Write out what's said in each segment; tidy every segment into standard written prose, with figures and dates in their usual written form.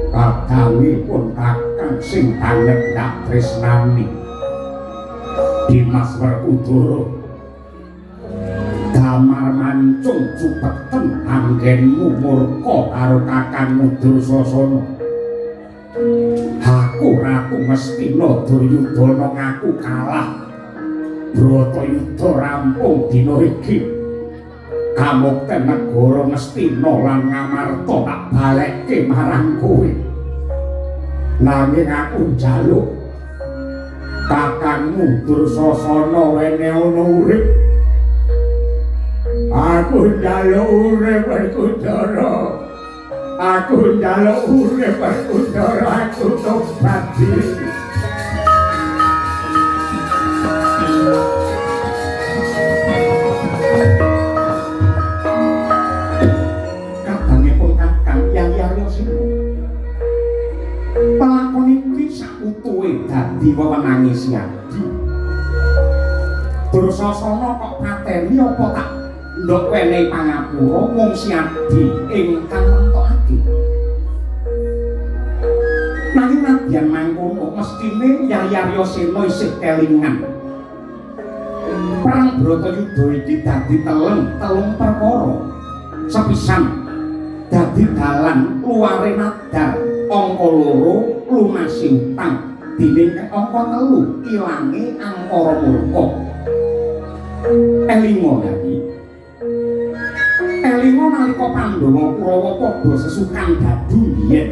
Kadangipun Kakang sing banget ndak tresnani Dimas Werkudara damar mancung cupeten anggenmu murka karo Kakangmu Dursasana. Aku Ratu Ngastina Duryudana ngaku kalah. Bratayuda rampung dina iki. Kamukten negara Ngastina lan Ngamarta tak balekke marang kowe. Nanging aku njaluk Kakangmu Dursasana wene ana urip. Aku njaluk urip Werkudara. Aku njaluk urip Werkudara, aku tobat diri. Kadangipun Kakang Yayi Arya Sena. Pelakon iki sakutuhe dadi wewenange Siadi. Dursasana kok pateni apa tak ndok wenehi pangapura mung Siadi ingkang nentokake. Nanging nadyan mangkono mestine Yayi Arya Sena isih kelingan. Perang Bratayuda iki dadi teleng telung perkara. Sepisan dadi dalan luare nadar, angka loro lumasi utang, dening angka telu ilange angkara murka. Elinga Yayi. Elinga nalika Pandhawa Kurawa padha sesukan dadu biyen.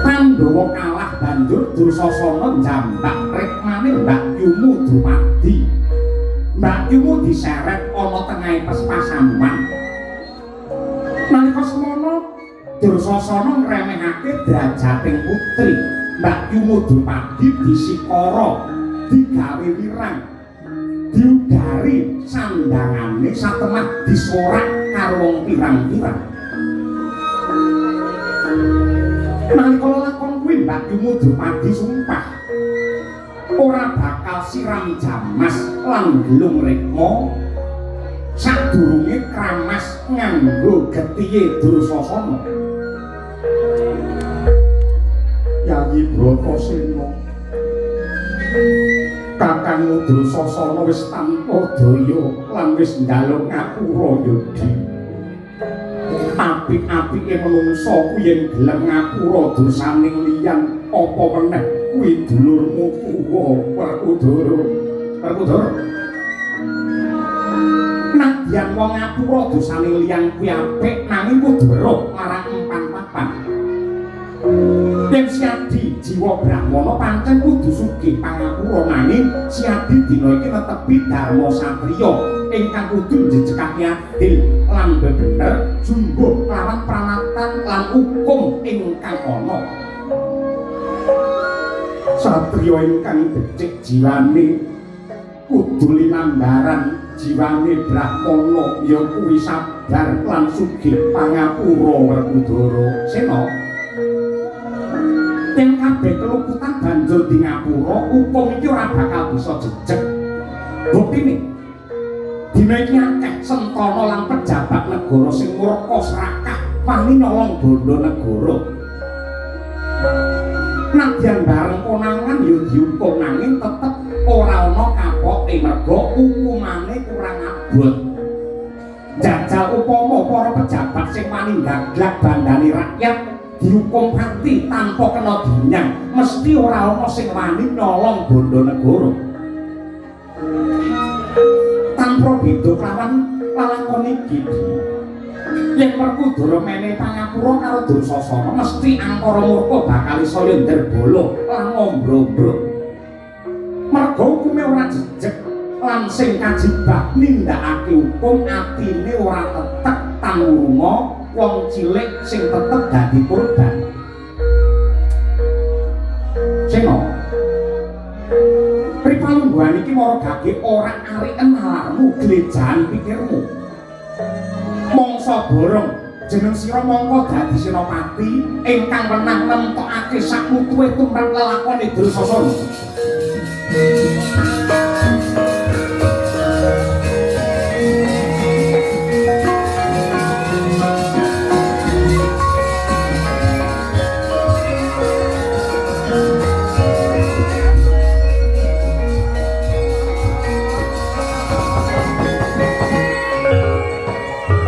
Pandhawa kalah banjur Dursasana njambak rikmane Mbak Yumu Drupadi. Mbak Yumu diseret ana tengahe pasamuan. Nalika semono Dursasana ngremehake drajating putri Mbak Yumu Drupadi disikara, digawe wirang, diudari sandangane satemah disorak karo wong pirang-pirang. Nalika lelakon kuwi Mbak Yumu Drupadi sumpah ora bakal siram jamas lan gelung rikma sadurunge kramas nganggo getihe Dursasana. Yayi Bratasena, Kakangmu Dursasana wis tanpa daya lan wis njaluk ngapura ya Di. Apik-apike menungsa kuwi yen gelem ngapura dosaning liyan apa meneh kuwi dulurmu tuwa Werkudara. Werkudara. Nadyan wong ngapura dosane liyan kuwi apik nanging kudu weruh marang empan papan. Yen Siadi jiwa brahmana pancen kudu sugih pangapura nanging Siadi dina iki netepi dharma satriya ingkang kudu njejekake adil lan bebener jumbuh lawan pralatan lan hukum ingkang ana. Satriya ingkang becik jiwane kudu linambaran jiwane brahmana ya kuwi sabar lan sugih pangapura Werkudara. Sena, yen kabeh keluputan banjur di ngapura, hukum iki ora bakal bisa jejeg. Buktine dina iki akeh sentana lan pejabat negara sing murka serakah wani nyolong bondo negara. Nadyan bareng konangan ya dihukum nanging tetep ora ana kapoke merga hukumane kurang abot. Jajal upama para pejabat sing wani gaglak bandane rakyat dihukum mati tanpa kena dinyang, mesti ora ana sing wani nyolong bondo negara. Tanpa beda kelawan lalakon iki, Di. Yen Werkudara menehi pangapura karo Dursasana mesti angkara murka bakal saya ndarbala lan ngombro-ombro. Merga hukume ora jejeg lan sing kajibak nindakake hukum atine ora tetek tangurunga wong cilik sing tetep dadi korban. Sena, pripalungguhan iki mara gage ora ariken nalarmu glejahan pikirmu. Mangsa borong jeneng sira mangka dadi senopati ingkang wenang nemtokake sakmutuhe tumrap lelakone Dursasana.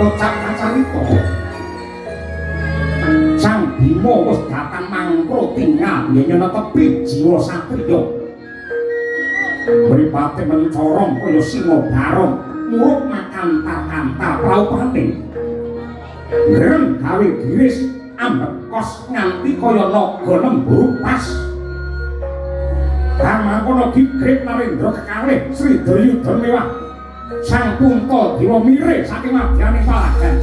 Kocak kacarita Sang Bima wis datang mangkro tingal yen netepi jiwa satriya. Mripate mencorong kaya singa barong, murup makantar-kantar praupane. Ngreng gawe giris ambekos nganti kaya naga nemburu pas. Kang mangkono gigrip Narendra kekalih Sri Duryudana mewah. Sang Punta Dewa mire saking madyane palagan.